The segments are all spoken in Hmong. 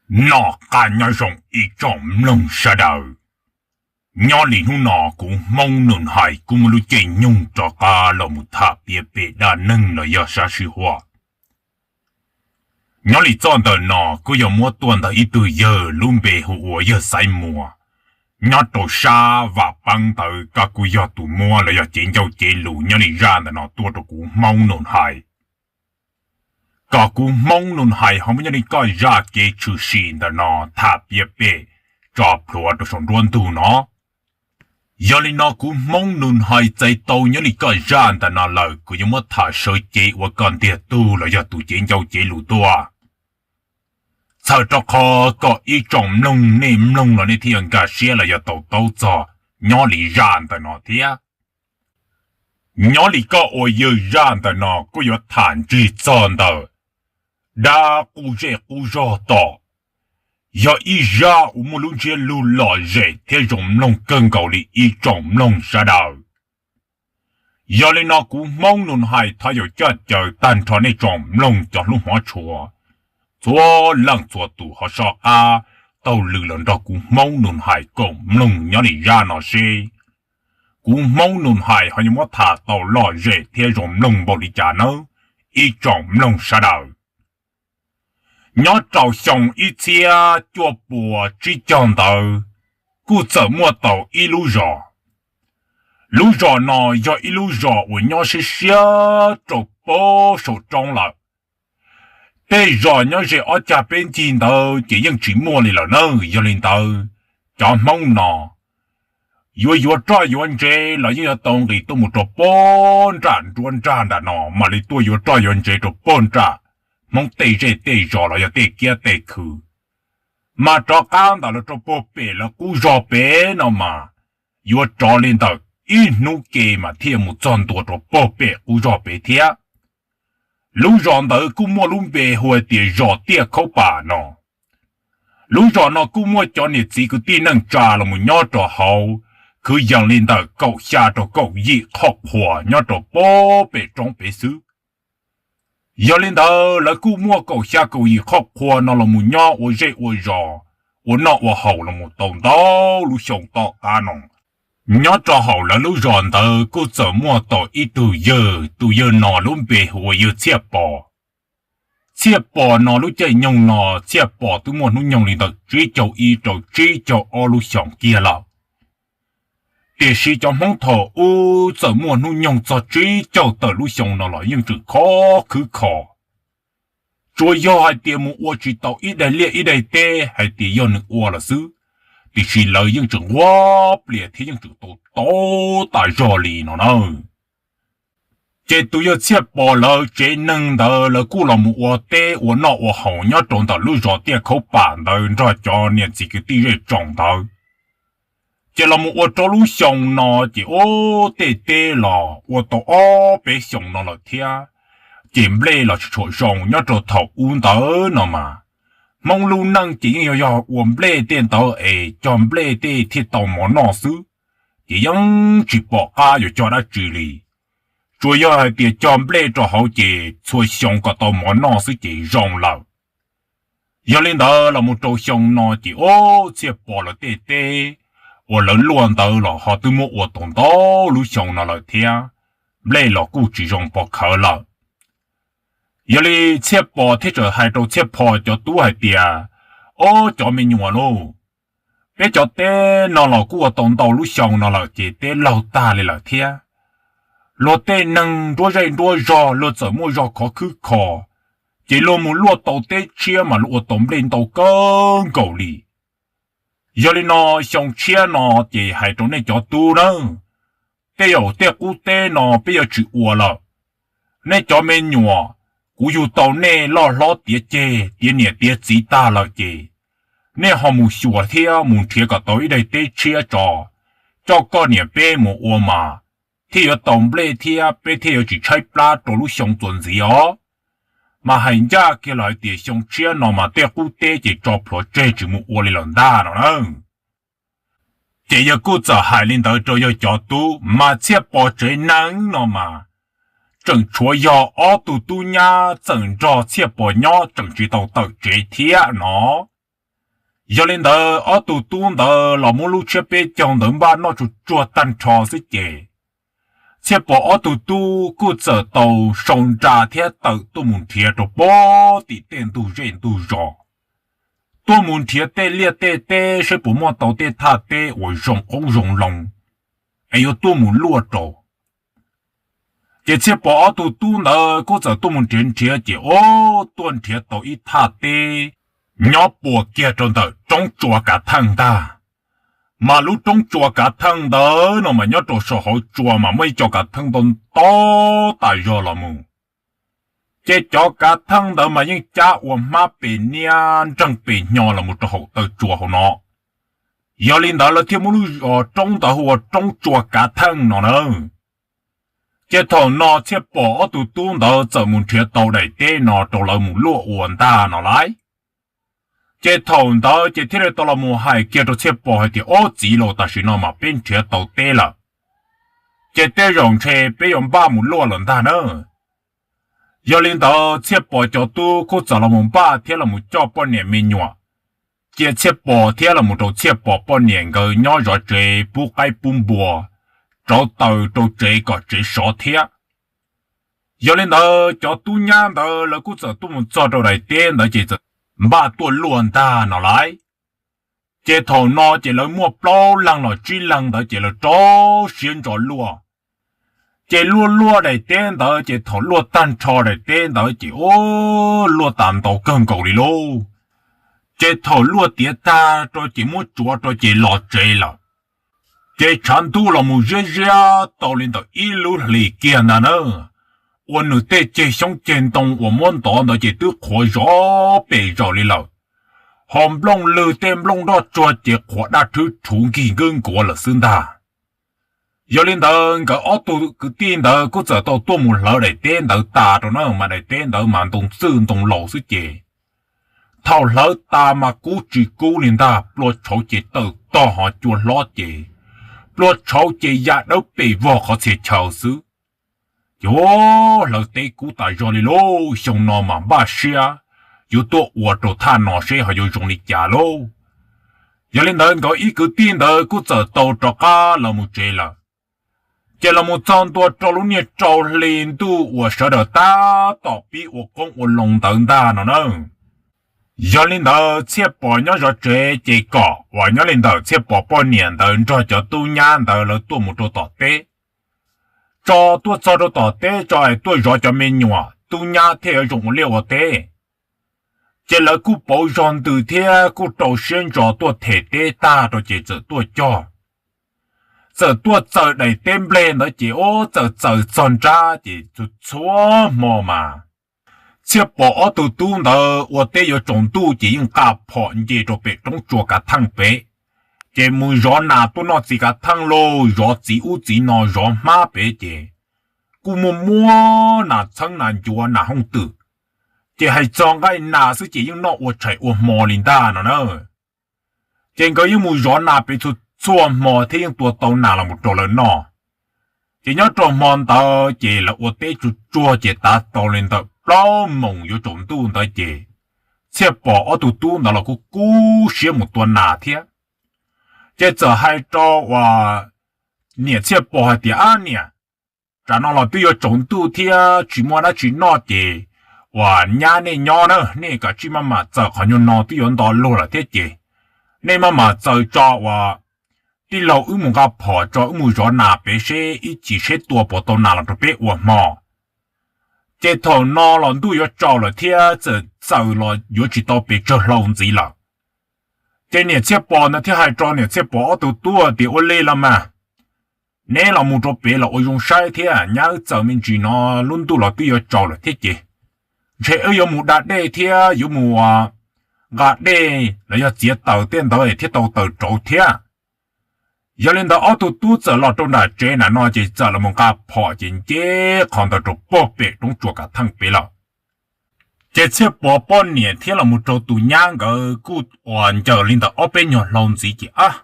Noj qab nyob zoo ib tsoom mloog sawv daws. Nyob li hnub no kuv Hmoob Nus Hais kuj muaj lub caij nyoog rov qab los mus tham piav pem dab neeg los yog sab sij huam. Nyob li txoj ntawm no kuj yog muab tuaj ntawm ib tug yawg lub npe hu ua yawg Xaiv Muas, nyob rau sab Vam Peeb ntawd, koj kuj yog tus muab los yog cev ncauj cev lus nyob li zaj ntawm no tuaj rau kuv Hmoob Nus Hais, kom kuv Hmoob Nus Hais ho muaj nyob li koj zaj kev tshwm sim ntawm no tham piav pem tso plhuav rau saum nruab ntug no. Yog li no kuv Hmoob Nus Hais txais tau nyob li koj zaj ntawm no lawm, kuv yuav muab tham sawv cev ua koj ntiag tug los yog tus cev ncauj cev lus tuaj, txhawm rau qhov kom ib tsoom mloog nej mloog los nej thiaj yuav nkag siab los yog to taub txog nyob li zaj ntawm no thiab. Nyob li koj ua yawg zaj ntawm no kuj yuav tham ntsig txog ntawm dab qub zej qub zog tom, yog ib zaj uas muaj lub ntsiab lus lom zem thiab zoo mloog kawg nkaus li ib tsoom mloog sawv daws. Yog li no kuv Hmoob Nus Hais thov yaum coj caw tag nrho nej tsoom mloog cov hlub hmov tshua, txhua leej txhua tus ho soj qab taug lw los nrog kuv Hmoob Nus Hais koom mloog nyob li zaj no seb kuv Hmoob Nus Hais ho yuav muab tham tau lom zem thiab zoo mloog npaum li cas nawb ib tsoom mloog sawv daws. Nyob rau xyoo ib txhiab cuaj puas tsib caug ntawd, kuj txawm muaj tau ib lub zos. Lub zos no yog ib lub zos uas nyob siab siab rau pab saum roob lawm. Tej zos nyob ze ob cag peb ncig ntawd ces yeej tsis muaj li lawm na. Yog li ntawd, cov Hmoob no yuav yuav roj yuav ntsev los yeej yuav tau nqis tuaj mus rau pog nram nruab nrag nram no mam li tuaj yuav roj yuav ntsev rau pog nram Hmoob tej zej tej zos los yog tej kiab tej khw. Mas rov qab ntawm lawv rau pog pem lawv qub zog pem no mas yuav rov li ntawm ib hnub ke mas thiaj mus txog ntua rau pog pem qub zog pem thiab. Lub zos ntawd kuj muaj lub npe hu hais tias zos Tiaj Khaub Pam no. Lub zos no kuj muaj cov niam txiv kwv tij neej tsa los mus nyob rau hauv, kwv yees li ntawm kaum xya rau kaum yim qhoj qhua nyob rau pog pem roob pem xwb. Yog li ntawd lawv kuj muaj kaum xya kaum yim qhoj qhua no los mus nyob ua zej ua zos, ua noj ua haus los mus tau ntau lub xyoo tom qab no. Nyob rau hauv lawv lub zos ntawd kuj txawm muaj tau ib tug yawg, tus yawg no lub npe hu ua yawg Txhiaj Pos. Txhiaj Pos no lub caij nyoog no Txhiaj Pos twb muaj hnub nyoog li ntawm tsib caug ib rau tsib caug ob lub xyoos kiag lawm. Tiam sis cov Hmoob thaum ub txawm muaj hnub nyoog txog tsib caug tawm lub xyoo no los yeej tseem khov khwb kho. Tsuas yog hais tias mus ua tsis tau ib daim liaj ib daim teb hais tias yog nws ua lawm xwb, tiam sis lawv yeej tseem nquag plias thiab yeej tseem tau tau tas zog li no na. Ces tus yawg Txhiaj Pos lawv tsev neeg ntawd lawv kuj los mus ua teb ua noj ua haus nyob rau ntawm lub zos Tiaj Khaub Pam ntawd nrog cov niam txiv kwv tij zej tsoom ntawd. Ces los mus ua rau lub xyoo no ces ub tej teb los ua tau ob peb xyoos no lawm thiab. Ces nplej los tsis tshua zoo nyob rau thaum ub ntawd no mas, Hmoob lub neej ces yeej yog yog ua nplej tej ntawd es cog nplej tej thiaj tau mov noj xwb, ces yeej tsis pom qab yuav cog dab tsi li. Tsuas yog hais tias cog nplej rau hauv ces txhua xyoo kom tau mov noj xwb ces zoo lawm. Yog li ntawd los mus rau xyoo no ces ub Txhiaj Pos lawv tej teb uas lawv luaj ntawd los ho twb muab ua tau ntau lub xyoo no lawm thiab, nplej los kuj tsis zoo pov khawv lawm. Yog li Txhiaj Pos thiaj txawm hais rau Txhiaj Pos cov tub hais tias, Ob cov me nyuam lauj, peb cov teb no los kuj ua tau ntau lub xyoo no lawm ces teb laug tag li lawm thiab. Luag tej neeg nruab zej nruab zog luag txawm muaj zog khov khwb kho, ces luag mus luaj tau teb tshiab mas luag ua tau nplej ntau kawg nkaus li. Yog li no xyoo tshiab no ces hais rau nej cov tub nawb, tej zaum tej qub teb no peb yuav tsis ua lawm. Nej cov me nyuam, kuv yug tau nej loj hlob tiav ceg tiav niam tiav txiv tag lawm ces, nej ho mus xyuas thiab mus nrhiav kom tau ib daim teb tshiab tso, coj koj niam peb mus ua mas thiaj yuav tau nplej thiab peb thiaj yuav tsis tshaib plab rau lub xyoo txuas ntxiv os. Mas hais ncaj kiag los hais tias xyoo tshiab no mas tej qub teb ces tso plhuav tseg tsis mus ua li lawm ntag no na. Ces yawg kuj txawm hais li ntawd rau yawg cov tub, mas Txhiaj Pos tsev neeg no mas tseem tshuav yog ob tug tub nyab txawm nrog Txhiaj Pos nyob tseem tsis tau tawm tsev thiab no. Yog li ntawd ob tug tub ntawd los muab lub tshiab peb caug ntawd npaj noj tsuag tsuag tag nrho xwb ces Txhiaj Pom ob tug tub kuj txawm tau sau nra thiab tawm tuaj mus nrhiav rau pem tim tej ntug zej ntug zos, tuaj mus nrhiav tej liaj tej teb saib puas muaj tau tej thaj teb uas zoo qoob zoo loo es yuav tuaj mus luaj rau. Ces Txhiaj Pom ob tug tub ntawd kuj txawm tuaj mus nrhiav nrhiav ces ob tuaj nrhiav tau ib thaj teb nyob puas kiag rau ntawm roob tsua kav theej ntag. Mas lub roob tsua kav theej ntawd no mas nyob rau saum hauv tsua mas muaj ib co kav theej ntau ntau tas zog los mus. Ces cov kav theej ntawd mas yeej cab ua hmab pes niab nreeg pes hnyo los mus rau hauv taw tsua hauv no. Yog li ntawd lawv thiaj muab lub zos roob ntawd hu ua roob tsua kav theej no na. Ces thaum no Txhiaj Pom ob tug tub ntawd txawm mus nrhiav tau daim teb no rau lawv mus luaj ua ntag no lauj. Ces thaum ntawd ces thiaj li tau los mus hais kiag rau Txhiaj Pom hais tias, Ob txiv laus, tam sim no mas peb nrhiav tau teb lawm, ces tej zaum ntshe peb yuav npaj mus luaj lawm ntag na. Yog li ntawd Txhiaj Pom cov tub kuj txawm los mus npaj thiab los mus coj poj niam me nyuam, cia Txhiaj Pom thiab los mus rau Txhiaj Pom poj niam nkawd nyob zov tsev pub qaib pub npua rauv taws rau tsev kom tsev sov thiab. Yog li ntawd cov tub nyab ntawd lawv kuj txawm tuaj mus txog rau daim teb ntawd ces txawm npaj tuaj luaj ntag no lauj. Ces thaum no ces lawv muaj plaub leeg los tsib leeg ntawd ces lawv rau siab ntso luaj. Ces luaj luaj daim teb ntawd ces thaum luaj tag nrho daim teb ntawd ces ua luaj tas ntau kawg nkaus li lauj. Ces thaum luaj tiav tag rau ces muab tsuav rau ces los tsev lawm. Ces tshav ntuj los mus ziab ziab tau li ntawm ib lub hlis kiag ntag na, ua nws tej ceg xyoob ceg ntoo uas muab ntov ntawd ces twb qhuav zov pes zaws li lawm. Ho nplooj lwg tej nplooj nroj tsuag ces qhuav daj rhwb rhuv nkig nkub nkuav lawm xwb ntag. Yog li ntawd nkawd ob tug kwv tij ntawd kuj txawm tau tuaj mus hlawv daim teb ntawd tas rau na, mas daim teb ntawd mas ntoo txwj ntoo laus xwb ces thaum hlawv tas mas kub tsis kub li ntag, plua tshauv ces tawm tog ho cua hlob ces plua tshauv ces ya dawb pes vog qhov txhia chaw xwb. Ces hlawv teb kub tas zog li lauj, xyoo no mas npaj siab yuav tuaj ua rau thaj no seb ho yuav zoo li cas lauj. Yog li ntawd nkawd ib kwv tij ntawd kuj txawm tau rov qab los mus tsev lawm. Ces los mus txog ntua rau lub niag rau hli ntuj uas sawv daws tab tom pib ua qoob ua loo ntawd ntag no na. Yog li ntawd Txhiaj Pom nyob zov tsev ces kom uas nyob li ntawm Txhiaj Pom poj niam ntawd nrog cov tub nyab ntawd lawv tuaj mus rau tom teb. Tso tuaj txog rau tom teb tso es tuaj zov cov me nyuam tub nyab thiaj yuav zoo ua liaj ua teb. Ces lawv kuj pauv zog ntws thiab kuj rau siab ntso tuaj them teb tag rau ces txawm tuaj cog. Txawm tuaj txaws daim teb nplej ntawd ces ua txawm txaws txog nrab ces txhua txhua hmo mas Txhiaj Pom ob tug tub ntawd ua teb yuav tsaus ntuj ces yeej nqa phom nce rau pem roob tsua kav theej pem, ces mus zov nas tuaj noj txiv kav theej lauj, zov txiv ub txiv no zov hmab pem ces kuj muaj muab nas txheeb nas ncuav nas hooj twm, ces hais txog nqaij nas xwb ces yeej noj ua tshais ua hmo li ntag no na. Ces nkawd yeej mus zov nas pem txhua txhua hmo thiab yeej tua tau nas los mus rau lawv noj. Ces nyob rau hmo ntawd ces lawv ua teb tsuag tsuag ces tav tau li ntawm plaub moos yuav tsaus ntuj ntawd ces Txhiaj Pom ob tug tub ntawd los kuj kub siab mus tua nas thiab. Ces txawm hais rau uas niam Txhiaj Pom hais tias, Ab niam, tsam no los twb yuav tsaus ntuj thiab tsis muaj dab tsi noj ces uas nyab nej nyob na, nej kav tsij maj mam txaws, qhov nyuag no twb yuav nto luag lawm thiab ces nej maj mam txaws tso uas tij laug wb mus nqa phom tso wb mus zov nas pem seb ib chim seb tua puas tau nas los rau peb ua hmo. Ces thaum no los ntuj yuav tsaus lawm thiab txawm txaws los yuav tsis tau pes tsawg hlau ntxiv lawm. Ces niam Txhiaj Pom ntawd thiaj hais rau niam Txhiaj Pom ob tug tub tias, Ua li los mas, neb los mus rau pem los ua zoo saib thiab, nyab wb txaws me ntsis no lub ntuj los twb yuav tsaus lawm thiab ces ntshe wb yuav mus da dej thiab yuav mus nqa dej los yog txiav taws tej ntawd thiab tau taws rauv thiab. Yog li ntawd ob tug tub txawm los rau nram tsev na no ces txawm los mus nqa phom ces nce qhov ntawd rau puag pem roob tsua kav theej pem lawm. Ces Txhiaj Pov poj niam thiab los mus rau tus nyab nkawd kuj uas ncaws li ntawm ob peb nyuag hlau ntxiv ces, Ab,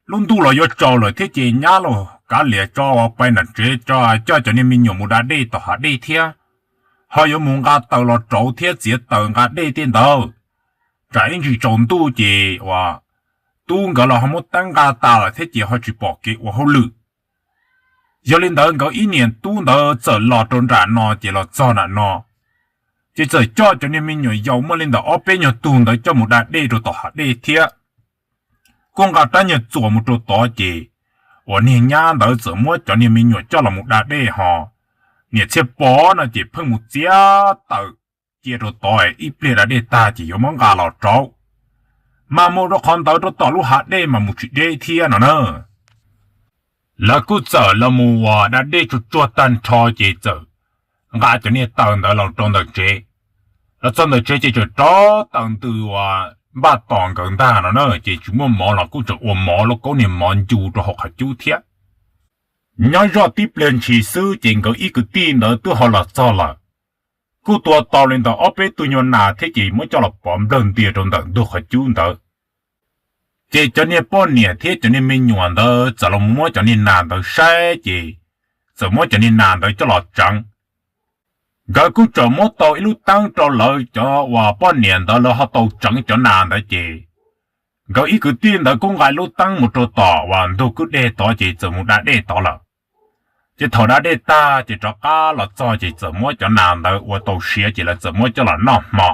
lub ntuj los yuav tsaus lawm thiab ces nyab los kav liam tso, pais nram tsev tso, coj cov niag me nyuam mus da dej tom hav dej thiab, ho yuav mus nqa taws los rauv thiab txiav taws nqa dej tej ntawd. tsam ib ntsis tsaus ntuj ces uas tub nkawd los ho muab teeb nqa tas lawm thiab ces ho tsis pom kev ua hauj lwm. Yog li ntawd nkawd ib niam tub ntawd txawm los rau nram no ces los txog nram no, ces txawm coj cov niag me nyuam yaus muaj li ntawm ob peb nyuag tug ntawd coj mus da dej rau tom hav dej thiab. Kuj nqa rab nyuag txuas mus rau tod ces uas niag nyab ntawd txawm muab cov niag me nyuam coj los mus da dej ho niam Txhiaj Pov no ces pheej mus txiav taws cia rau tod, ib pliag da dej tag ces yuav muab nqa los rauv, mas mus rau qhov ntawd rau tom lub hav dej mas mus tsis deb thiab no na. Lawv kuj txawm los mus uas da dej tsuag tsuag tag nrho ces txawm nqa cov niag taws ntawd los rau ntawm tsev. Los txog ntawm tsev ces txawm rauv taws ntws uas npaj tos nkawd ntag no na, ces tsis muaj mov los kuj tseem ua mov lauj kaub niag mov ncu rau hauv qhov cub thiab. Nyob zoj tib pliag ntshis xwb ces nkawd ib kwv tij ntawd twb ho los txog lawm. Kuj tua tau li ntawd ob peb tug nyuag nas thiab ces muab coj los pov nplawg ntias rau ntawm ntug qhov cub ntawd. Ces cov niag poj niam thiab cov niag me nyuam ntawd txawm los muab cov niag nas ntawd saib ces txawm muab cov niag nas ntawd coj los tseev. Nkawd kuj txawm muab tau ib lub teeb rau lawv cov uas poj niam ntawd lawv ho tau tseev cov nas ntawd ces nkawd ib kwv tij ntawd kuj nqa lub teeb mus rau tom uas ntug kwj dej tod ces txawm mus da dej tod lawm. Ces thaum da dej tag ces rov qab los txog ces txawm muab cov nas ntawd ua tau siav ces lawv txawm muab coj los noj hmo.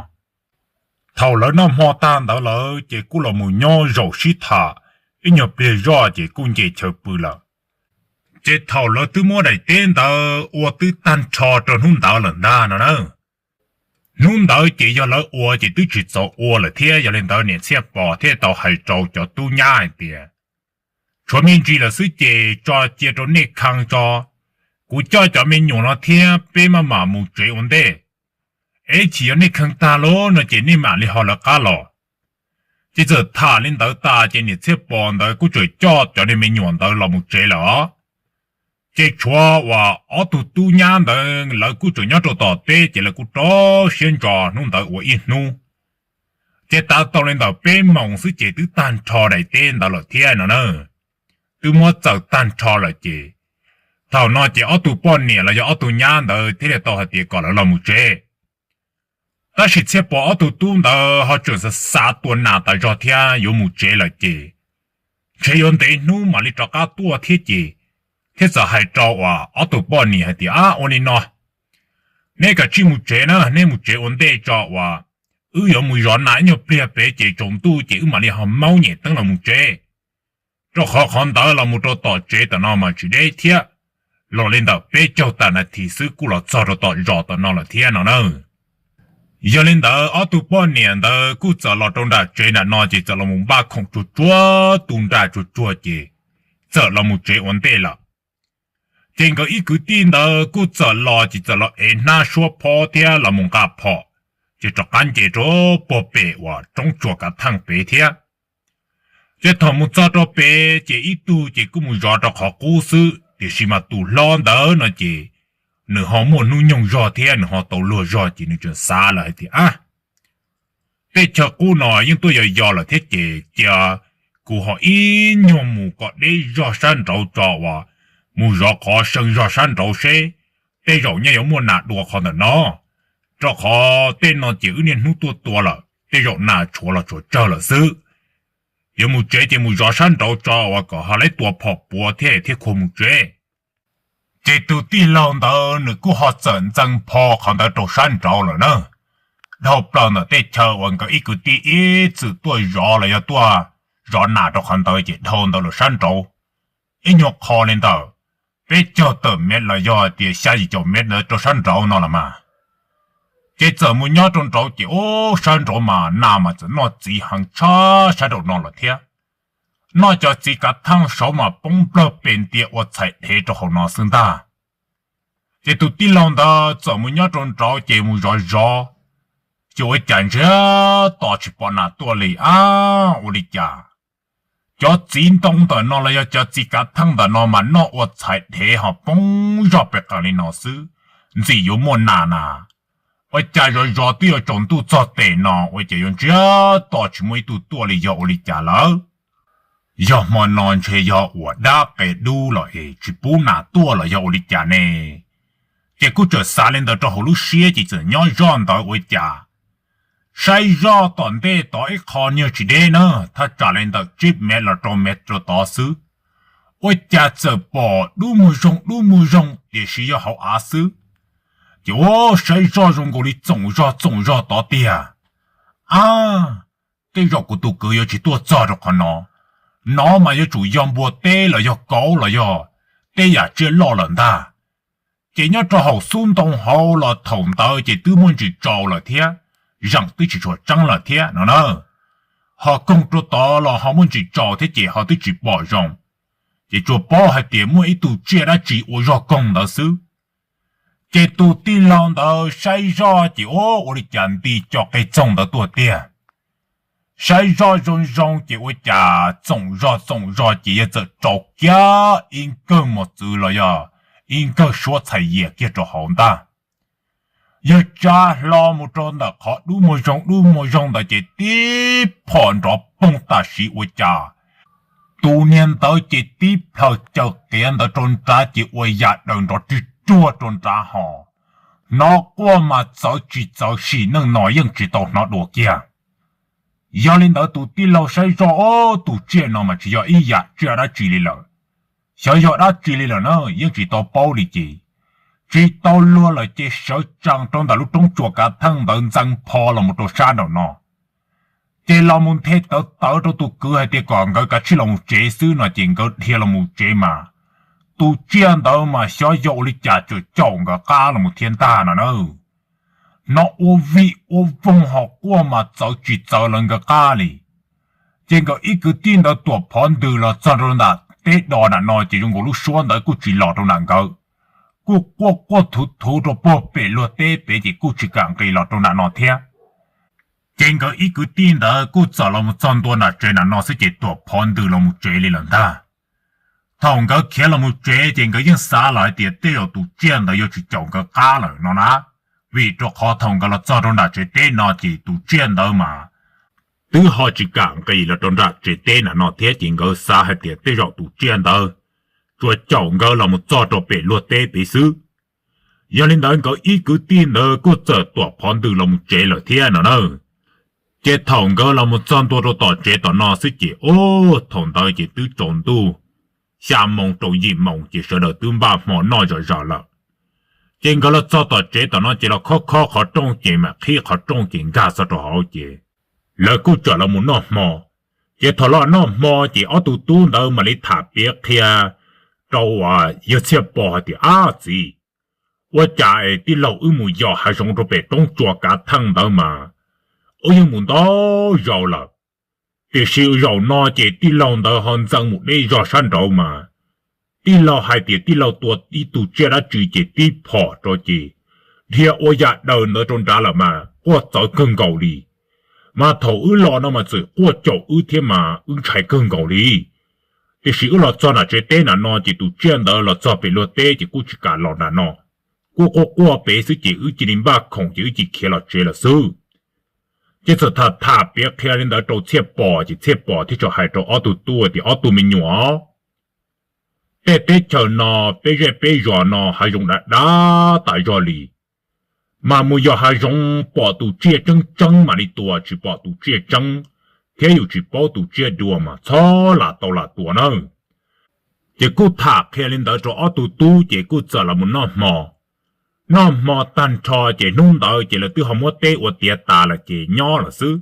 Thaum lawv noj hmo tag ntawd lawm ces kuj los mus nyob zaum sib tham ib nyuag pliag zoj ces kuj nce chaw pw lawm. Ces thaum lawv twb muab daim teb ntawd ua twb tag nrho rau hnub ntawd lawm ntag no na. Hnub ntawd ces yog lawv ua ces twb tsis txaus ua lawm thiab, yog li ntawd niam Txhiaj Pov thiaj tau hais rau cov tub nyab hais tias, tshuav me ntsis lawm xwb ces tso cia rau nej khee tso, kuv coj cov me nyuam no thiab peb maj mam mus tsev ua ntej. Eb, tsis yog nej khee tag lawm no ces nej mam li ho lawv qab los. Ces txawm tham li ntawd tas ces niam Txhiaj Pov ntawd kuj txawm coj cov niag me nyuam ntawd los mus tsev lawm os. Ces tshuav uas ob tug tub nyab ntawd lawv kuj tseem nyob rau tom teb ces lawv kuj rau siab ntso hnub ntawd ua ib hnub. Ces tav tau li ntawm peb moos xwb ces twb tag nrho daim teb ntawd lawm thiab no na. Twb muab txawm tag nrho lawm ces thaum no ces ob tug poj niam los yog ob tug nyab ntawd thiaj li tau hais tias kom lawv los mus tsev. Tab sis Txhiaj Pov ob tug tub ntawd ho tseem xav xav tua nas tas zog thiab yuav mus tsev lawm ces ntshe yuav ntev hnub mam li rov qab tuaj thiab ces thiaj txawm hais rau uas ob tug poj niam hais tias, ab, ua li no, neb kav tsij mus tsev na, neb mus tsev ua ntej tso uas wb yuav mus zov nas ib nyuag pliag pem ces tsaus ntuj ces wb mam li ho maub nyem teeb los mus tsev. Rau qhov qhov ntawd los mus rau tom tsev tom no mas tsis deb thiab, los li ntawm peb caug tas nas this xwb kuj los txog rau tom zos tom no lawm thiab no na. Yog li ntawd ob tug poj niam ntawd kuj txawm los rau nram tsev nram no ces txawm los mus npaj khoom tsuag tsuag tu nra tsuag tsuag ces txawm los mus tsev ua ntej lawm. Ces nkawd ib kwv tij ntawd kuj txawm los ces txawm los ev hnab suab phob thiab los mus nqa phom, ces rov qab nce rau puag pem uas roob tsuas kav theej pem thiab. Ces thaum mus txog rau pem ces ib tug ces kuj mus zov rau qhov qub xwb, tiam sis mas tus hlob ntawd no ces nws ho muaj hnub nyoog zog thiab nws ho tau luag zog ces nws tseem xav lawm hais tias, ab, tej chaw qub no yeej tuaj yos yos lawm thiab ces cia kuv ho ib nyuag mus kom deb zog sab nraud tso uas mus zov qhov seev zog sab nraud seb tej zaum nyaj yuav muaj nas dua qhov ntawm no, rau qhov tej no ces wb niaj hnub tuaj tua lawm tej zaum nas tshuav los tshuav tsawg lawm xwb. Yuav mus tsev ces mus zov sab nraud tso uas kom ho lawv tua phom puav thiab thiaj khuv mus tsev. Ces tus tij laug ntawd nws kuj ho txawm ntxeev pho qhov ntawd rau sab nraud lawm na. Dhau plaws ntawm tej chaw uas nkawd ib kwv tij ib txwm tuaj zov los yog tuaj zov nas rau qhov ntawd ces dhau ntawd lawm sab nraud ib nyuag qho li ntawm peb caug tawm mev los yog tias xya yim caum mev ntawd rau sab nraud no los mas. Ces txawm mus nyob rau nraud ces ub, sab nraud mas nas mas txawm noj txiv heev tshaj sab nraum no lawm thiab. Noj cov txiv kav theej saud mas poob nplawg pes ntia ua txhais dhev rau hauv no xwb ntag. Ces tus tij laug ntawd txawm mus nyob rau nraud ces mus zov zov, ces ua cas ntsiag to tsis pom nas tuaj li. Ab, ua li cas cov txiv ntoo ntawm no los yog cov txiv kav theej ntawm no mas noj ua txhais dhev ho poob zog pes qas li no xwb, ntxim yuav muaj nas na. Ua cas zov zov twb yuav tsaus ntuj txog tes no ua cas yuav ntsiag to tsis muaj ib tug tuaj li, yog ua li cas lawm? Yog hmo no ntshe yog uas dab qe dub los es tsis pub nas tuaj los yog ua li cas ne? Ces kuj txawm xav li ntawd rau hauv lub siab ces txawm nyob zoj ntawd ua cas Saib zoj tom ntej tod ib qho nyuag tsis deb na, thaj tsam li ntawm tsib mev los rau mev rau tod xwb, ua cas txawm pom dub muag zoo dub muag zoo tiam sis yog hauv av xwb. Ces ua saib zoj zoo nkaus li txoom zog txoom zog tod tiag. Ab, tej zaum kuv tus kwv yuav tsis tuaj txog rau qhov no, no mas yuav tsum yog npua teb los yog kauv los yog tej yam tsiaj loj lawm ntag. Ces nyob rau hauv xub ntoo hauv los thaum ntawd ces twb muaj ntsis tsaus lawm thiab, zeem twb tsis tshua tseeb lawm thiab no na. Ho koog rau tod los ho muaj ntsis tsaus thiab ces ho twb tsis pom zoo, ces tsuas paub hais tias muaj ib tug tsiaj dab tsi ua zog koog ntawd xwb. Ces tus tij laug ntawd saib zoj ces ua ua li cas nti co qe txoog ntawd tuaj tiag. Saib zoj zoo zoo ces ua cas txoom zog txoom zog ces yawg txawm rau kiag ib nkawg mos txwv los yog ib nkawg suab txhais yias kiag rau hauv ntag. Yawg tsa hlo mus rau ntawm qhov dub muag zoo dub muag zoo ntawd ces tib phom nrov poog tam sim ua cas tus niag ntawd ces tib plhaw caws qiav ntawd rau nrad ces ua yam daws nrov rig ruag rau nrad ho. Hnov quaj mas txawv tsis txawv sim neej no yeej tsis tau hnov dua kiag. Yog li ntawd tus tij laug saib zoj, tus tsiaj no mas tsis yog ib yam tsiaj dab tsi li lawm. Xyov yog dab tsi li lawm na yeej tsis tau paub li ces tsis tau luag lawm ces sawv tsees rau ntawm lub roob tsua kav theej ntawd ntxeev pho los mus rau sab nraum no. Ces los mus nthe tawv tawv rau tus kwv hais tias kom nkawd kav tsij los mus tsev xwb no ces nkawd dhia los mus tsev mas tus tsiaj ntawd mas xyov yog ua li cas tsuas caum nkawd qab los mus thiab ntag no na. Hnov ua vij ua voog ho quaj mas txawv tsis txawv lawv nkawd qab li. Ces nkawd ib kwv tij ntawd tuam phov ntws los txog rau nram teb do nram no ces zoo nkaus lub suab ntawd kuj tsis los rau nram nkawd, kuj quaj quaj thuv thuv rau puag pem luag teb pem ces kuj tsis kam nqis los rau nram no thiab. Ces nkawd ib kwv tij ntawd kuj txawm los mus txog ntua nram tsev nram no xwb ces tuam phov ntws los mus tsev li lawm ntag. Thaum nkawd khiav los mus tsev ces nkawd yeej xav los hais tias tej zaum tus tsiaj ntawd yuav tsis caum nkawd qab lawm no na, vim rau qhov thaum nkawd los txog rau nram tsev teb no ces tus tsiaj ntawd mas twb ho tsis kam nqis los rau nram tsev teb nram no thiab ces nkawd xav hais tias tej zaum tus tsiaj ntawd tsuas caum nkawd los mus txog rau pem luag teb pem xwb. Yog li ntawd nkawd ib kwv tij ntawd kuj txawm tuam phov ntws los mus tsev lawm thiab no na. Ces thaum nkawd los mus txog ntua rau tom tsev tom no xwb ces ub thaum ntawd ces twb tsaus ntuj, xya moos rau yim moos ces sawv daws twb npaj hmo noj zom zaws lawm. Ces nkawd los txog tom tsev tom no ces los khob khob qhov rooj ces mam qhib qhov rooj ces nkag txog rau hauv ces lawv kuj txawm los mus noj hmo. Ces thaum los noj hmo ces ob tug tub ntawd mam li tham piav qhia rau yawg Txhiaj Pom hais tias, Ab txiv, ua cas es tij laug wb mus yos hav zoov rau pem roob tsua kav theej ntawd mas wb yeej mus ntau zaus lawm, tiam sis zaum no ces tij laug ntawd ho ntxeev mus deb zog sab nraud mas tij laug hais tias tij laug tua ib tug tsiaj dab tsi ces tib phom rau ces dhia ua yam daws ntawd rau nrad lawm mas quaj txawv kawg nkaus li. Mas thaum wb los no mas txawm quaj caum wb thiab mas wb ntshai kawg nkaus li. Tiam sis wb los txog nram tsev teb nram no ces tus tsiaj ntawd los txog pem luag teb ces kuj tsis kam los nram no, kuj quaj quaj pem xwb ces wb cia li npaj khoom ces wb cia li khiav los tsev lawm xwb. Ces txawm tham tham piav qhia li ntawd rau Txhiaj Pom ces Txhiaj Pom thiaj txawm hais rau ob tug tub tias, Ob tug me nyuam, tej teb chaws no, peb zej peb zos no hav zoov dav dav tas zog li, mas mus yos hav zoov pom tus tsiaj tseeb tseeb mam li tua, tsis pom tus tsiaj tseeb thiab yus tsis paub tus tsiaj dua mas txhob lam tau lam tua nawb. Ces kuj tham qhia li ntawd rau ob tug tub ces kuj txawm los mus noj hmo. Noj hmo tag nrho ces hnub ntawd ces lawv twb ho muab teb ua tiav tas lawm ces nyob lawm xwb.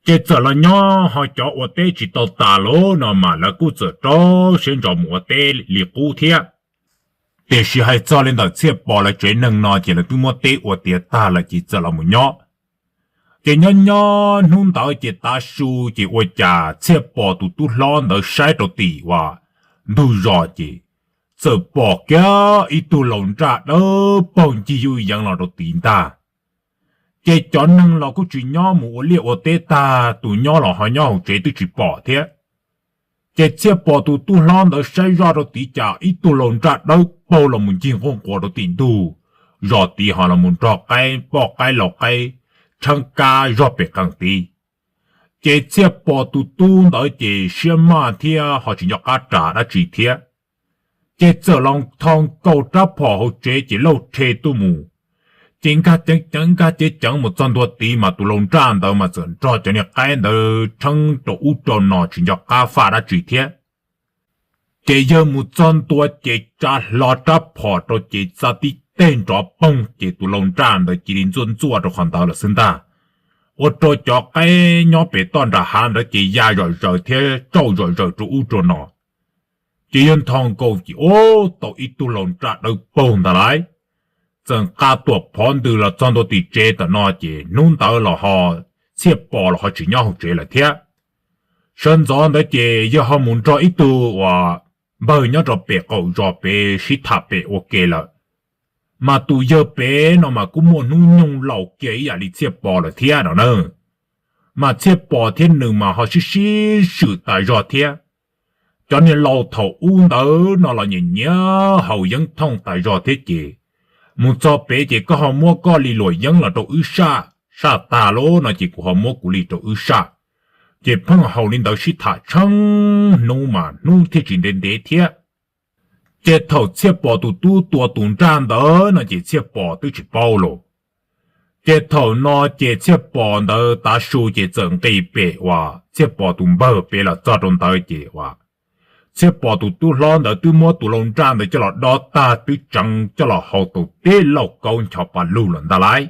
Ces txawm los nyob ho cov ua teb tsis tau tas lawm no mas lawv kuj txawm rau siab ntso mus ua teb li qub thiab. Tiam sis hais txog li ntawm Txhiaj Pom lawv tsev neeg no ces lawv twb muab teb ua tiav tag lawm ces txawm los mus nyob. Ces nyob nyob hnub ntawd ces tav su ces ua cas Txhiaj Pom tus tub hlob ntawd saib rau tim uas ntug zos ces txawm pom kiag ib tug laus nraj dawb paug ncig yuj yeev los rau tid ntag. Ces cov neeg los kuj tsis nyob, mus ua liaj ua teb tag, tus nyob los ho nyob hauv tsev twb tsis pom thiab. Ces Txhiaj Pom tus tub hlob ntawd saib zoj rau tid cas ib tug laus nraj dawb paug los mus ncig nquag nquas rau tim ntug zos tid ho los mus nrog qaib poj qaib lau qaib tsheeb kab zog pem qees tid. Ces Txhiaj Pom tus tub ntawd ces siab maj thiab ho tsis nco qab ras dab tsi thiab. Ces txawm los tho nkaus rab phom hauv tsev ces lauj rhe tuaj mus, ces nkag ceev ceev nkag ceev ceev mus txog ntua tid mas tus laus nraj ntawd mas txawm nrog cov niag qaib ntawd rheeb rau ub rau no tsis nco qab faj dab tsi thiab. Ces yawg mus txog ntua ces tsa hlo rab phom rau ces txav tib teg nrov poog ces tus laus nraj ntawd cia li ntxuaj ntxuaj rau qhov ntawd lawm xwb ntag. Ua rau cov qaib nyob pem toj nram hav ntawd ces ya zom zaws thiab tsauj zom zaws rau ub rau no. Ces yawg nthos nkaus ces ub tau ib tug laus nraj dawb paug ntag lauj. Txawm nqa tuam phov ntws los txog ntua tim tsev tam no ces hnub ntawd los ho Txhiaj Pos los ho tsis nyob hauv tsev lawm thiab. Sawv ntxov ntawd ces yawg ho mus nrog ib tug uas npawg nyob rau pem qaum zos pem sib tham pem ua ke lawm. Mas tus yawg pem no mas kuj muaj hnub nyoog laus kiag ib yam li Txhiaj Pos lawm thiab no na. Mas Txhiaj Pos thiab nws mas ho sib sib swm tas zog thiab. Cov niag laus thaum ub ntawd no los nyiam nyiam haus yeeb thooj tas zog thiab ces mus txog pem ces koj ho muab koj li luam yeeb los rau wb saj, saj tag lawm no ces kuv ho muab kuv li rau wb saj. Ces pheej haus li ntawd sib tham tsheej hnub mas hnub thiaj tsis ntev ntev thiab. Ces thaum Txhiaj Pos tus tub tua tus nraj ntawd no ces Txhiaj Pos twb tsis paub los. Ces thaum no ces Txhiaj Pos ntawd tav su ces txawm nqis pem uas Txhiaj Pos tus npawg pem los txog rau ntawd ces uas Txhiaj Pos tus tub hlob ntawd twb muab tus laus nraj ntawd coj los dob tag twb tseev coj los hau tau tib lauj kaub ncho pa lug lawm ntag lauj.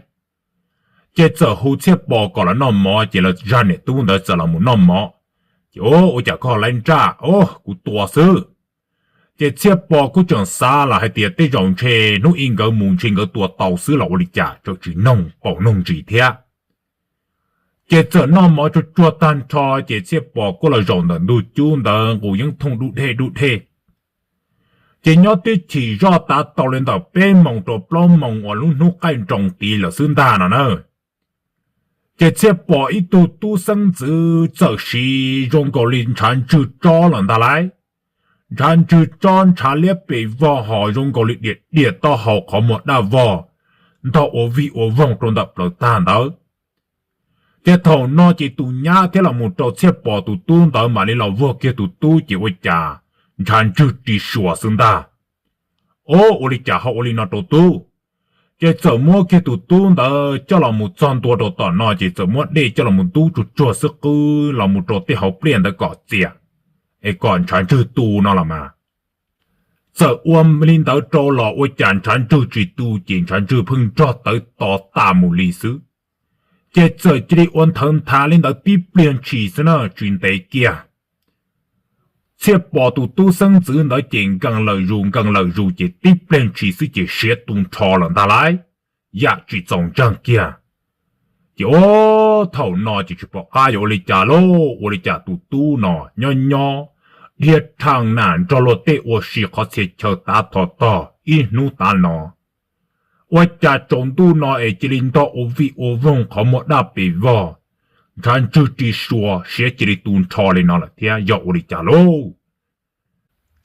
Ces txawm hu Txhiaj Pos kom los noj mov ces lawv zaj niam tub ntawd txawm los mus noj mov. Ces ua cas koj laiv nraj, o, kuv tua xwb. Ces Txhiaj Pos kuj tseem xav los hais tias tej zaum ntshe hnub ib nkawd mus ntshe nkawd tua tau xwb los ua li cas tseem tsis noog paus noog ntsis thiab. Ces txawm noj mov tsuag tsuag tag nrho ces Txhiaj Pos kuj los zaum ntawm ntug cub ntawd nqus yeeb thooj dub dhej dub dhej. Ces nyob tib chim zoj tav tau li ntawm peb moos rau plaub moos uas lub hnub qaij nroos tid lawm xwb ntag no na. Ces Txhiaj Pos ib tug tub xeeb ntxwv txawm siv zoo nkaus li ntshav ntswg tsob lawm ntag lauj. Ntshav ntswg tsob ntshav liab pes vog hos zoo nkaus li diam diam taub hau qhov muag daj vog, ntog ua vij ua voog rau ntawm plaws tag ntawd. Ces thaum no ces tus nyab thiab los mus rau Txhiaj Pos tus tub ntawd mam li los vuag kiag tus tub ces ua cas ntshav ntswg ris suas xwb ntag. O, ua li cas ho ua li no rau tub? Ces txawm muab kiag tus tub ntawd coj los mus txog ntua rau tom no ces txawm muab dej coj los mus ntub tsuag tsuag xwb qwb los mus rau tej hauv pliaj ntawd kom txias, es kom ntshav ntswg tu no los mas. Txawm ua li ntawd rau los ua cas ntshav ntswg tsis tu ces ntshav ntswg pheej nrog tawv to tas mus li xwb. Ces txawm cia li ua nthawv nthav li ntawd tib pliag ntshis xwb na tsis ntev kiag. Txhiaj Pos tus tub xeeb ntxwv ntawd ces nkees lawm zus nkees lawm zus ces tib pliag ntshis xwb ces siav tu nrho lawm ntag lauj, yam tsis txaus ntseeg kiag. Ces o, thaum no ces tsis pom qab yuav ua li cas lauj, ua li cas tus tub no nyob nyob dhia rhees na nrog luag tej ua si qhov txhia chaw tav thov tog ib hnub tav no. Ua cas tsaus ntuj no es cia li ntog ua vij ua voog qhov muag daj pes vog, ntshav ntswg ris suas siav cia li tu nrho li no lawm thiab yog ua li cas lauj?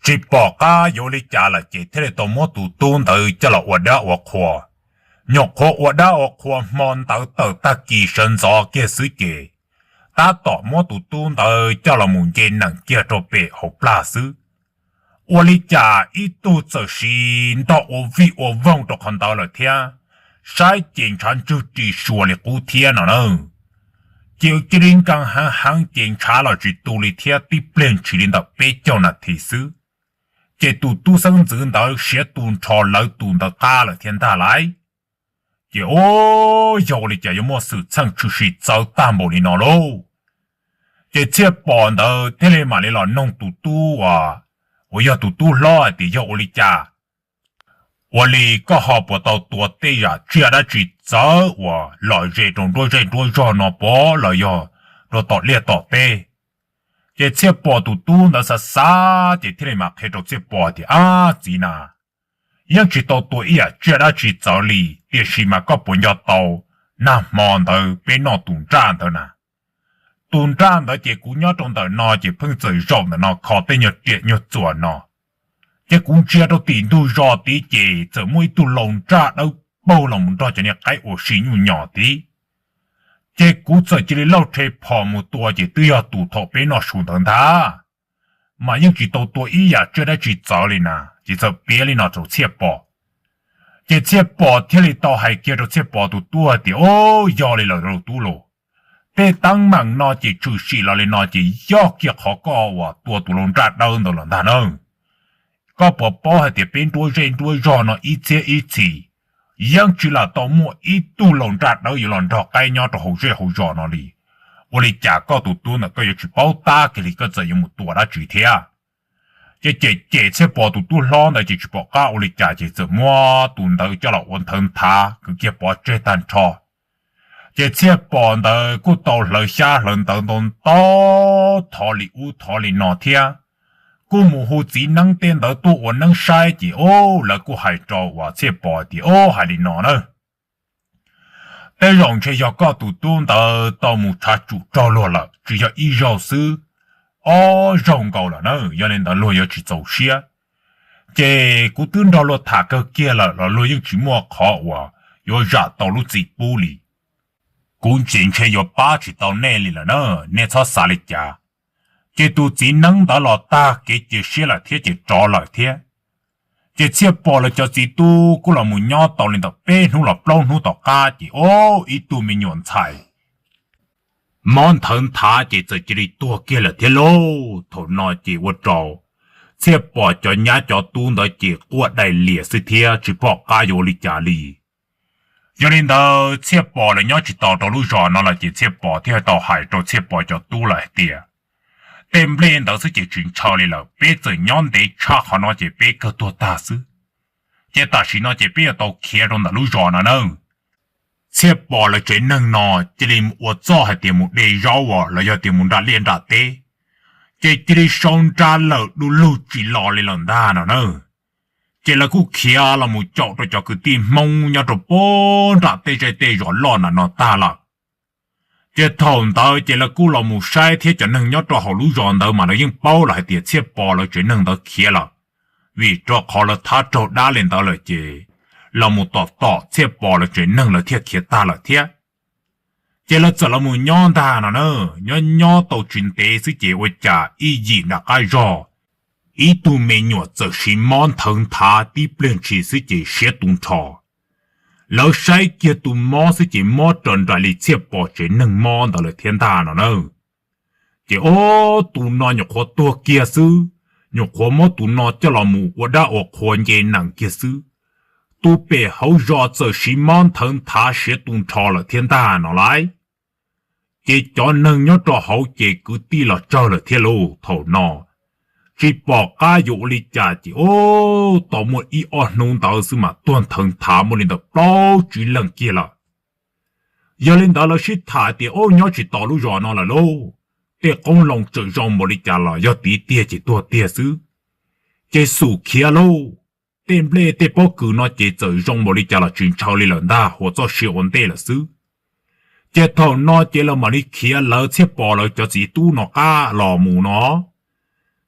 Tsis pom qab yuav ua li cas lawm ces thiaj li tau muab tus tub ntawd coj los ua dab ua qhua. Nyuam qhuav ua dab ua qhua hmo ntawd tawm tag kis sawv ntxov kiag xwb ces tab tom muab tus tub ntawd coj los mus nce nees kiag rau pem hauv plag xwb. Ua li cas ib tug txawm siv ntog ua vij ua voog rau qhov ntawd lawm thiab, saib ces ntshav ntswg ris suas li qub thiab no na. Ces cia li nkees heev heev ces ntshav los tsis tu li thiab tib pliag ntshis li ntawm peb caug nas this xwb, ces tus tub xeeb ntxwv ntawd siav tu nrho lawv tus ntawd qab lawm thiab ntag lauj. Ces o, yog ua li cas yuav muaj xwm txheej tshwm sim txawv tag npaum li no lauj? Ces Txhiaj Pos ntawd thiaj li mam li los noog tus tub uas, uas yog tus tub hlob hais tias yog ua li cas, ua li koj ho puas tau tua tej yam tsiaj dab tsi txawv uas lom zem rau nruab zej nruab zog no pov los yog rau tom liaj tom teb? Ces Txhiaj Pos tus tub ntawd xav xav ces thiaj li mam qhia rau Txhiaj Pos tias, ab txiv na, yeej tsis tau tua ib yam tsiaj dab tsi txawv li, tiam sis mas koj puas nco tau nag hmo ntawd peb noj tus nraj ntawd na? Tus nraj ntawd ces kuv nyob rau ntawm no ces pheej txawm zaum ntawm no kho tej nyuag riam nyuag txuas no, ces kuv ntsia rau tim ntug zos tid ces txawm muaj ib tug laus nraj dawb paug los mus nrog cov niag qaib ua si nyuj nyos tid. Ces kuv txawm cia li lauj rhe phom mus tua ces twb yog tus thaum peb noj su ntawd ntag, mas yeej tsis tau tua ib yam tsiaj dab tsi txawv li na. Ces txawm piav li no rau Txhiaj Pos. Ces Txhiaj Pom thiaj li tau hais kiag rau Txhiaj Pom tus tub hais tias, Au, yog li lawm tus tub los, tej teeb meem no ces tshwm sim los li no ces yog kiag qhov koj uas tua tus laus nraj dawb ntawd los ntag nawb. Koj puas paub hais tias peb nruab zej nruab zog no ib txhiab ib txhis yeej tsis lam tau muaj ib tug laus nraj dawb yuav los nrog qaib nyob rau hauv zej hauv zos no li. Ua li cas koj tus tub ntawm koj yuav tsis paub tab kiag li, koj txawm yuav mus tua dab tsi thiab? Ces cem cem Txhiaj Pom tus tub hlob ntawd ces tsis pom qab ua li cas ces txawm muab tus ntawd coj los ua nthawv nthav kwv kiag pov tseg tag nrho. Ces Txhiaj Pom ntawd kuj tau hlawv xyab hlawv ntawv ntau ntau, thov li ub thov li no thiab. Kuj mus hu txiv neeb tej ntawd tuaj ua neeb saib ces, o, lawv kuj hais rau uas Txhiaj Pom tias, O, hais li no na, tej zaum ntshe yog koj tus tub ntawd tau mus tshav tsum raug luag lawm, tsis yog ib zaug xwb, ob zaug nkaus lawm na. Yog li ntawd luag yuav tsis txaus siab. Ces kuv twb nrog luag tham kawg kiag lawm los luag yeej tsis muaj qhov uas yuav zam tau lub txim pub li. Kuv ntxim ntshe yuav pab tsis tau nej li lawm na, nej txhob xav li cas. Ces tus txiv neeb ntawd los tag kev cia siab lawm thiab ces rov lawm thiab. Ces Txhiaj Pom lawv cov txiv tub kuj los mus nyob tau li ntawm peb hnub los plaub hnub tom qab ces, o, ib tug me nyuam ntxhais mob nthawv nthav ces txawm cia li tuag kiag lawm thiab lauj. Thaum no ces ua rau Txhiaj Pom cov nyab cov tub ntawd ces quaj dai lias xwb thiab tsis pom qab yuav ua li cas li. Yog li ntawd Txhiaj Pom lawv nyob tsis tau rau lub zos no lawm ces Txhiaj Pom thiaj tau hais rau Txhiaj Pom cov tub lawm hais tias, Tej nplej ntawd xwb ces tsis ntshaw li lawm, peb txawm nyob ntev tshaj qhov no ces peb kawg tuag tag xwb. Ces tam sim no ces peb yuav tau khiav rau ntawm lub zos no na. Txhiaj Pom lawv tsev neeg no cia li ua txuj hais tias mus de zaub los yog tias mus nram liaj nram teb, ces cia li sau nra lawm du lug tsis los li lawm ntag no na. Ces lawv kuj khiav los mus caum rau cov kwv tij Hmoob nyob rau puag nram tej zej tej zos loj nram no tag lawm. Ces thaum ntawd ces lawv kuj los mus saib thiab cov neeg nyob rau hauv lub zos ntawd mas lawv yeej paub lawm hais tias Txhiaj Pom lawv tsev neeg ntawd khiav lawm, vim rau qhov lawv thab raug dab li ntawd lawm ces los mus tom tom Txhiaj Pom lawv tsev neeg lawv thiaj khiav tag lawm thiab. Ces lawv txawm los mus nyob ntag no na. Nyob nyob tau tsis ntev xwb ces ua cas ib yim nram qab zog, ib tug me nyuam txawm siv mob nthawv nthav tib pliag ntshis xwb ces siav tu nrho. Lawv saib kiag tus mob xwb ces mob raws nraim li Txhiaj Pom tsev neeg mob ntawd lawm thiab ntag no na. Ces o, tus no nyuam qhuav tuag kiag xwb, nyuam qhuav muab tus no coj los mus ua dab ua qhua nce nees kiag xwb, tus pem hauv zos txawm siv mob nthawv nthav siav tu nrho lawm thiab ntag no lauj. Ces cov neeg nyob rau hauv ces kwv tij los tsawg lawm thiab lauj. Thaum no tsis pom qab yuav ua li cas ces o, tau muaj ib ob hnub ntawd xwb mas tuag nthawv nthav muaj li ntawm plaub tsib leeg kiag lawm. Yog li ntawd lawv sib tham tias, Ub, nyob tsis tau lub zos no lawm lauj, tej qoob loo tseem zoo npaum li cas los yog tiv tiag ces tuag tiag xwb. Ces xum khiav lauj, tej nplej tej pob kws no ces txawm zoo npaum li cas los tsis ntshaw li lawm ntag, huas txoj sia ua ntej lawm xwb. Ces thaum no ces lawv mam li khiav lawv Txhiaj Pom lawv cov txiv tub no qab los mus no.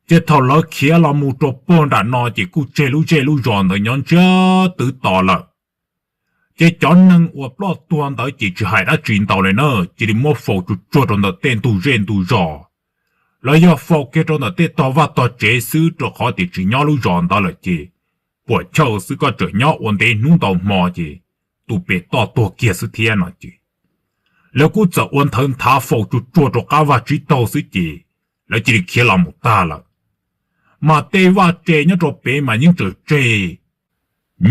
Ces thaum lawv khiav los mus rau puag nram no ces kuj tseg lub zej lub zos ntawd nyob ntsiag twv to lawm. Ces cov neeg uas ploj tuag ntawd ces tsis hais dab tsi ntau li na, cia li muab faus tsuag tsuag rau ntawm tej ntug zej ntug zos, los yog faus kiag rau ntawm tej tog vaj tog tsev xwb, rau qhov tias tsis nyob lub zos ntawd lawm ces puam chawj xwb, koj tseem nyob ua ntev hnub ntau hmo ces tus pem toj tuag kiag xwb thiab no ces lawv kuj txawm ua nthawv nthav faus tsuag tsuag rau qab vaj tsib taug xwb ces lawv cia li khiav los mus tag lawm. Mas tej vaj tse nyob rau pem mas yeej tseem tseg,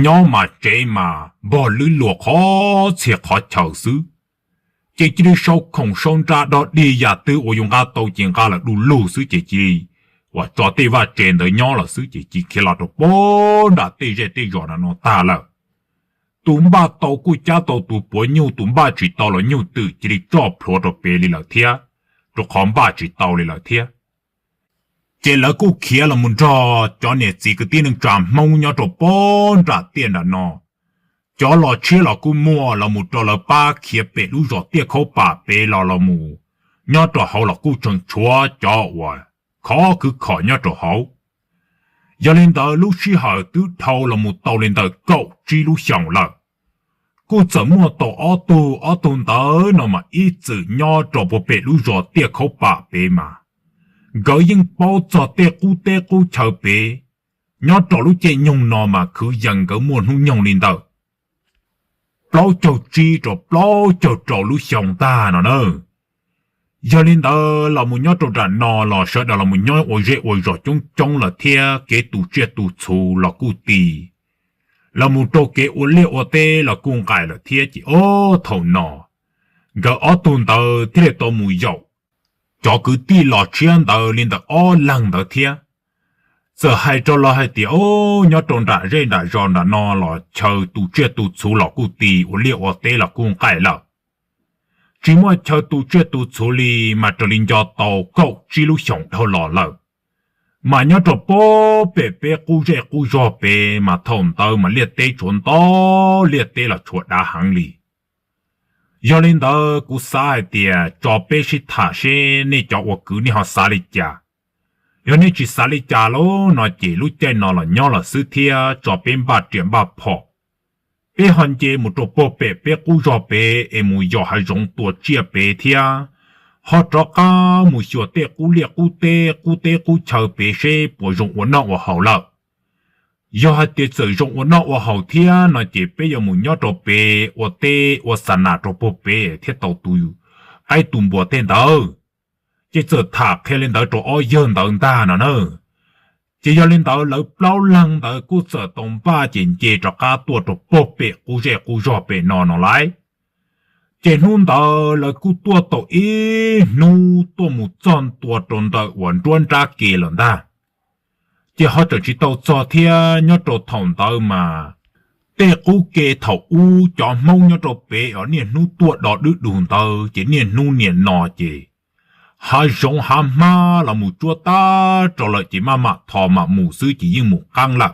nyob mas tsev mas npog lwb luas qhov txhia qhov chaw xwb. Ces cia li sau khoom sau nra dog dig yam twg uas yus nqa tau ces nqa lawm du lug xwb ces cia li uas tso tej vaj tse ntawd nyob lawm xwb ces cia li khiav los rau puag nram tej zej tej zos no tag lawm. Tus npaj tau kuj cab tau tus puav nyuj, tus npaj tsis tau los nyuj twm cia li tsoj plhuav rau pem li lawm thiab, rau qhov npaj tsis tau li lawm thiab. Ces lawv kuj khiav los mus nrog cov niam txiv kwv tij neej tsa Hmoob nyob rau puag nram tiaj nram no. Cov los tshiab los kuj muaj los mus rau lawv pab khiav pem lub zos Tiaj Khaub Pam pem los los mus nyob rau hauv los kuj tseem tshuav cov uas khov khwv khom nyob rau hauv. Yog li ntawd lub sij hawm twb dhau los mus tau li ntawm kaum tsib lub xyoos lawm. Kuj txawm muaj tau ob tug, ob tug ntawd no mas ib txwm nyob rau puag pem lub zos Tiaj Khaub Pam pem mas nkawd yeej paub txog tej qub teb qub chaw pem. Nyob rau lub caij nyoog no mas kwv yees nkawd muaj hnub nyoog li ntawm plaub caug tsib rau plaub caug rau lub xyoo tag no na. Yog li ntawd los mus nyob rau nram no los sawv daws los mus nyob ua zej ua zos coob coob lawm thiab kev tu tsiaj tu txhu los kuj tis, los mus rau kev ua liaj ua teb los kuj nqaim lawm thiab ces ob thaum no nkawd ob tug ntawd thiaj li tau mus yaum cov kwv tij los tshiab ntawd li ntawm ob leeg ntawd thiab. Txawm hais rau lawv hais tias, o, nyob rau nram zej nram zos nram no los chaw tu tsiaj tu txhu los kuj tis, ua liaj ua teb los kuj nqaim lawm, tsis muaj chaw tu tsiaj tu txhu li, mas raws li nco tau kaum tsib lub xyoos dhau los lawm. Mas nyob rau pem peb qub zej qub zog pem mas thaum ntawd mas liaj teb tshuav ntau, liaj teb los tshuav dav heev li. Yog li ntawd kuv xav hais tias tso peb sib tham seb nej cov ua kwv nej ho xav li cas. Yog nej tsis xav li cas lawm no ces lub caij no los nyob lawm xwb thiab tso peb npaj riam npaj phom, peb ho nce mus rau puag pem peb qub zog pem es mus yos hav zoov tua tsiaj pem thiab, ho rov qab mus xyuas tej qub liaj qub teb, qub teb qub chaw pem seb puas zoo ua noj ua haus lawm. Yog hais tias txawm zoo ua noj ua haus thiab no ces peb yuav mus nyob rau pem ua teb ua xa nas rau puag pem thiab tau tu qaib tu npua tej ntawd. Ces txawm tham qhia li ntawd rau ob yawg ntawd ntag no na. Ces yog li ntawd lawv plaub leeg ntawd kuj txawm tau npaj ces nce rov qab tuaj rau puag pem qub zej qub zog pem no no lauj. Ces hnub ntawd lawv kuj tuaj tau ib hnub tuaj mus txog ntua rau ntawm uas nruab nrab ke lawm ntag. Ces ho tseem tsis tau txog thiab, nyob rau thaum ntawd mas tej qub ke thaum ub cov Hmoob nyob rau pem os niaj hnub tuaj do dub dus ntawd ces niaj hnub niaj no ces hav zoov hav hmab los mus tsuab tag rau lawm ces maj mam tho mam mus xwb ces yeej mus qeeb lawm.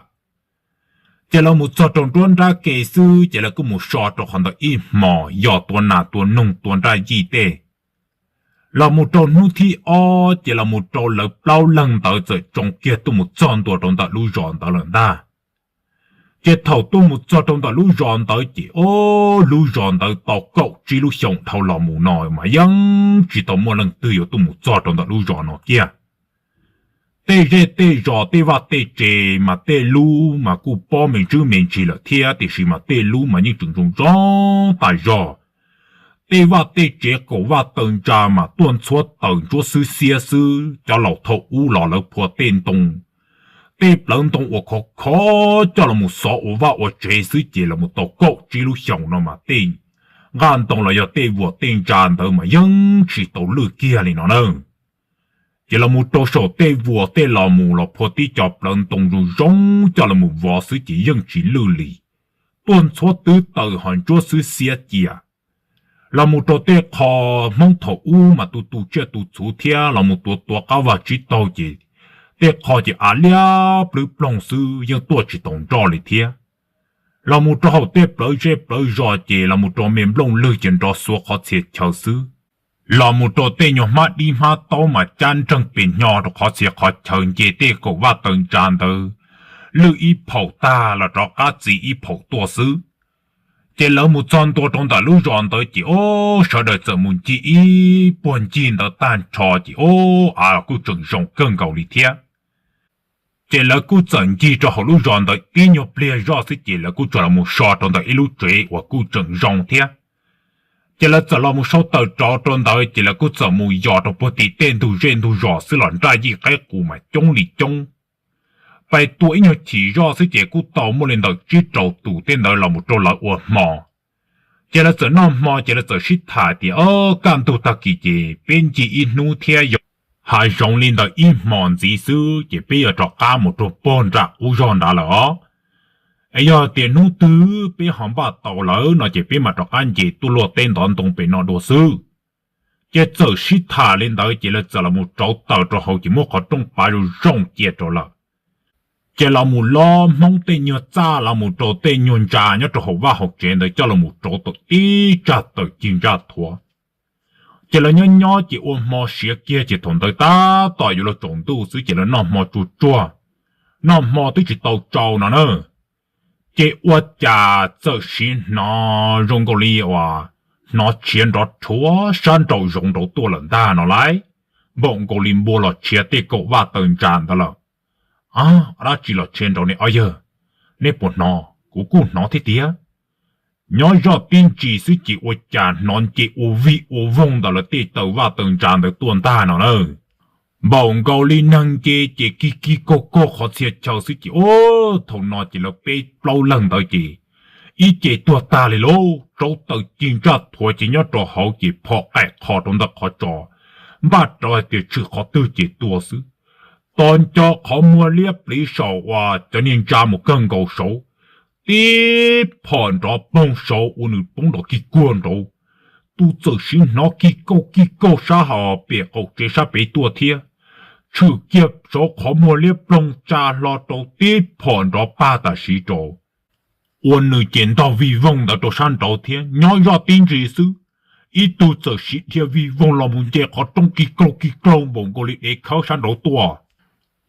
Ces lawv mus txog rau nruab nrab ke xwb ces lawv kuj mus so rau qhov ntawd ib hmos yos tua nas tua noog tua nraj yij tej. Los mus rau hnub thib ob ces los mus rau lawv plaub leeg ntawd txawm tsoo kiag tuaj mus txog ntua rau ntawm lub zos ntawd lawm ntag. Ces thaum tuaj mus txog rau ntawm lub zos ntawd ces ob lub zos ntawd tau kaum tsib lub xyoos dhau los mus no mas yeej tsis tau muaj leej twg yuav tuaj mus txog rau ntawm lub zos no kiag. Tej zej tej zos tej vaj tej tsev mas tej lub mas kuj pob me ntsis me ntsis lawm thiab, tiam sis mas tej lub mas yeej tseem zoo zoo tas zog. Tej vaj tej tsev kaum vaj taw ntsa mas tuaj ntxhuab taws ntsuab xwb xiab xwb, cov laus thaum ub los lawv phua tej ntoo, tej plawv ntoo uas khov khov coj los xov ua vaj ua tsev xwb ces los mus tau kaum tsib lub xyoos no mas tej nqaj ntoo los yog tej vuas tej ntsa ntawd mas yeej tsis tau lwj kiag li no na. Ces los mus rau saum tej vuas tej los mus los phua tib co plawv ntoo zoo zoo coj los vov xwb ces yeej tsis lwj li. Tuaj ntxhuab twb taws ho ntsuab xwb xiab cia. Los mus rau tej qho Hmoob thaum ub mas tu tu tsiaj tu txhuv thiab los mus tuav tuav qab vag tsib taug ces tej qho ces av liab plwb ploog xwb yeej tuaj tsis tau nroj li thiab. Los mus rau hauv tej plawv zej plawv zos ces los mus rau me nplooj lwg ces nrov xuav qhov txhia chaw xwb. Los mus rau tej nyuag hmab dib hmab taub mas cab nreeg pes hnyo rau qhov txhia qhov chaw nce tej kaum vaj taw ntsa ntawd, lwj ib phaum tag los rov qab txi ib phaum tuaj xwb. Ces lawv mus txog ntua rau ntawm lub zos ntawd ces ob sawv daws txawm mus ncig ib puag ncig ntawd tag nrho ces ob av los kuj tseem zoo kawg nkaus li thiab. Ces lawv kuj txawm ncig rau hauv lub zos ntawd tib nyuag pliag zoj xwb ces lawv kuj txawm los mus so rau ntawm ib lub tsev uas kuj tseem zoo thiab. Ces lawv txawm los mus sau taws rauv rau ntawd ces lawv kuj txawm mus yos rau puag tim tej ntug zej ntug zos xwb los nraj yij qaib qus mas coob li coob. Pais tua ib nyuag chim zoj xwb ces kuj tau muaj li ntawm tsib rau tus tej ntawd los mus rau lawv ua hmo. Ces lawv txawm noj hmo ces lawv txawm sib tham tias, o, kaj ntug tag kis ces peb ncig ib hnub thiab yos hav zoov li ntawm ib hmos ntxiv xwb ces peb yuav rov qab mus rau puag nram qub zog nrad lawm os. Es yog tias hnub twg peb ho npaj tau lawm no ces peb mam rov qab nce tuaj luaj teb ntov ntoo pem no dua xwb. Ces txawm sib tham li ntawd ces lawv txawm los mus rauv taws rau hauv ces muab qhov rooj pav zoo zoo cia rau lawm. Ces los mus lob Hmoob tej nyuag txaj los mus rau tej nyuag ntsa nyob rau hauv vaj hauv tsev ntawd coj los mus rauv tau tib tsag taws cig ntsaj thuav. Ces lawv nyob nyob ces ua hmo siav kiag ces thaum ntawd tab tom yuav luag tsaus ntuj xwb ces lawv noj hmo tsuag tsuag, noj hmo twb tsis tau tsau no na. Ces ua cas txawm siv hnov zoo nkaus li uas hnov tshiav nrov rhuav sab nraum zoov nraud tuaj lawm ntag no lauj. Npaum nkaus li npua los tshiav tej kaum vaj taw ntsa ntawd lawm. A, dab tsi los tshiav nraud ne ob yawg? Nej puas hnov? Kuv kuj hnov thiab tiag. Nyob zoj tib ntsis xwb ces ua cas hnov nce ua vij ua voog ntawm lawv tej taw vaj taw ntsa ntawd tuaj ntag no na. Npaum nkaus li neeg nce ces kig kig kaug kaug qhov txhia chaw xwb ces, o, thaum no ces lawv peb plaub leeg ntawd ces ib ce tuag tag li lauj. Rauv taws cig ntsaj thuav ces nyob rau hauv ces phom qaim qho rau ntawm qhov tso, npaj rawv hais tias tshwm qhov twg ces tua xwb. Tos nco qhov muag liab pliv saum uas cov niag ntsa mus kawg nkaus saud, tib phom nrov ploog saud ua nws poob nrov kig kuag nraud. Tus txawm siv hnov kig kauj kig kauj sab hos pem qaum tsev sab pem tuaj thiab. Tshwm kiag saud qhov muag liab ploog tsa hlo rau tib phom nrov pag tam sim rau, ua nws ces ntog vij voog ntawd rau sab nraud thiab. Nyob zoj tib ntsis xwb, ib tug txawm siv dhia vij voog los mus nce qhov roob kig kaug kig kaug npaum nkaus li dev khawb sab nraud tuaj.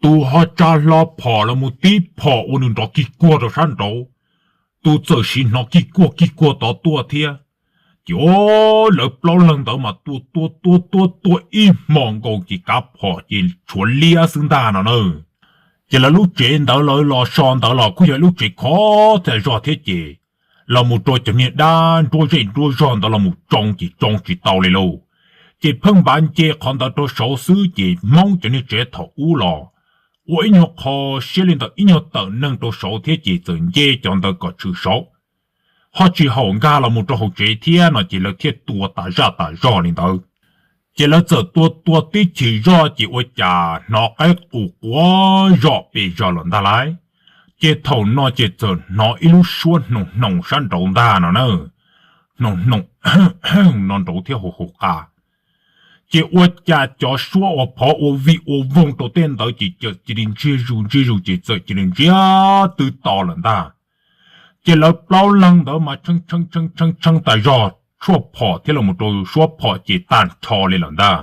Tus ho tsa hlo phom los mus tib phom ua nws nrov kig kuag rau sab nraud. Tus txawm siv hnov kig kuag kig kuag tod tuaj thiab. Ces o, lawv plaub leeg ntawd mas tua tua tua tua tua ib hmo nkaus ces kav phom ces tshuav liab xwb ntag no na. Ces lawv lub tsev ntawd lawv los so ntawd los kuj yog ib lub tsev khov txhia zog thiab ces los mus rau cov niag dab nruab zej nruab zog ntawd los mus tsoo ces tsoo tsis tau li lauj. Ces pheej npav nce qhov ntawd rau saud xwb ces Hmoob cov niag tsev thaum ub los ua ib nyuag qho siab li ntawm ib nyuag tawm neeg rau saud thiab ces txawm nce cov ntawd kom tshwm saud. Ho tsis haum nkag los mus rau hauv tsev thiab no ces lawv thiaj tua tas zaj tas zog li ntawd. Ces lawv txawm tua tua tib chim zog ces ua cas hnov qaib qus quav zom pes zog lawm ntag lauj. Ces thaum no ces txawm hnov ib lub suab hnoos hnoos sab nraud ntag no na, hnoos hnoos no nraud thiab hu hu qa. Ces ua cas cov suab uas phov ua vij ua voog rau tej ntawd ces txawm cia li ntsiag zus ntsiag zus ces txawm cia li ntsiag twb to lawm ntag. Ces lawv plaub leeg ntawd mas tshee tshee tshee tshee tas zog tshuaj phom thiab los mus rau suab phom ces tag nrho li lawm ntag.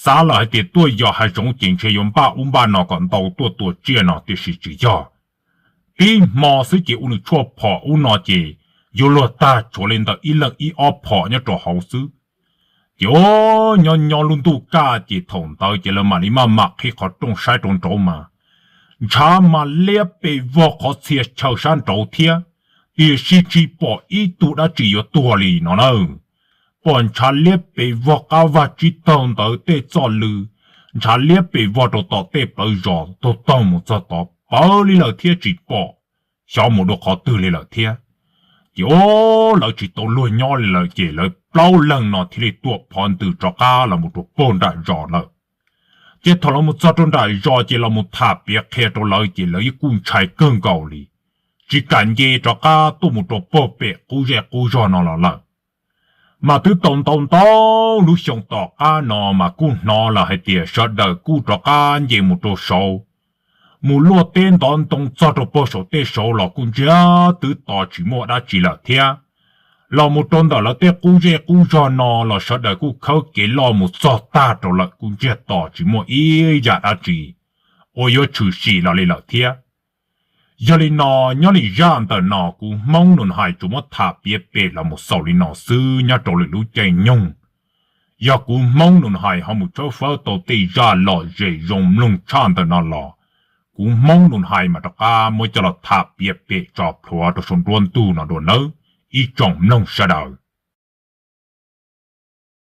Xav lawm hais tias tuaj yos hav zoov ces ntshe yuav npaj ub npaj no kom ntau tuaj tua tsiaj no tiam sis tsis yog. Tib hmo xwb ces ua nws tshuaj phom ub no ces yuav luag tag tshuav li ntawm ib leeg ib ob phom nyob rau hauv xwb. Ces o, nyob nyob lub ntuj kaj ces thaum ntawd ces lawv mam li maj mam qhib qhov rooj saib rau nraud mas ntshav mas liab pes vog qhov txhia chaw sab nraud thiab, tiam sis tsis pom ib tug dab tsi yuav tuag li no na. Pom ntshav liab pes vog qab vaj tsib taug ntawd tej txoj lw, ntshav liab pes vog rau tom tej plawv zos taug taug mus txog tod pawv li lawm thiab tsis pom xyov mus dua qhov twg li lawm thiab. Ces o, lawv tsis tau luag nyob li lawm ces lawv plaub leeg no thiaj li tuam phov ntws rov qab los mus rau pem nram zos lawm. Ces thaum los mus txog rau nram zos ces los mus tham piav qhia rau lawv ces lawv yeej kuj ntshai kawg nkaus li, tsis kam nce rov qab tuaj mus rau pem qub zej qub zog no los lawm. Mas twb tau ntau ntau lub xyoo tom qab no mas kuj hnov lawm hais tias sawv daws kuj rov qab nce mus rau saud, mus luaj teb ntov ntoo txog rau pem saum tej saud los kuj ntsiag twb to tsis muaj dab tsi lawm thiab. Los mus rau ntawm lawv tej qub zej qub zog no los sawv daws kuj khawb kev loj mus txog tag rau lawm kuj ntsiag to tsis muaj ib yam dab tsi uas yuav tshwm sim los li lawm thiab. Yog li no, nyob li zaj ntawm no kuv Hmoob Nus Hais tsuas muab tham piav pem los mus xaus li no xwb nyob rau lwm lub caij nyoog. Yog kuv Hmoob Nus Hais ho mus tshawb fawb tau tej zaj lom zem zoo mloog tshaj ntawm no los, kuv Hmoob Nus Hais mam rov qab muab coj los tham piav pem tso plhuav rau saum nruab ntug no dua nawb ib tsoom mloog sawv daws.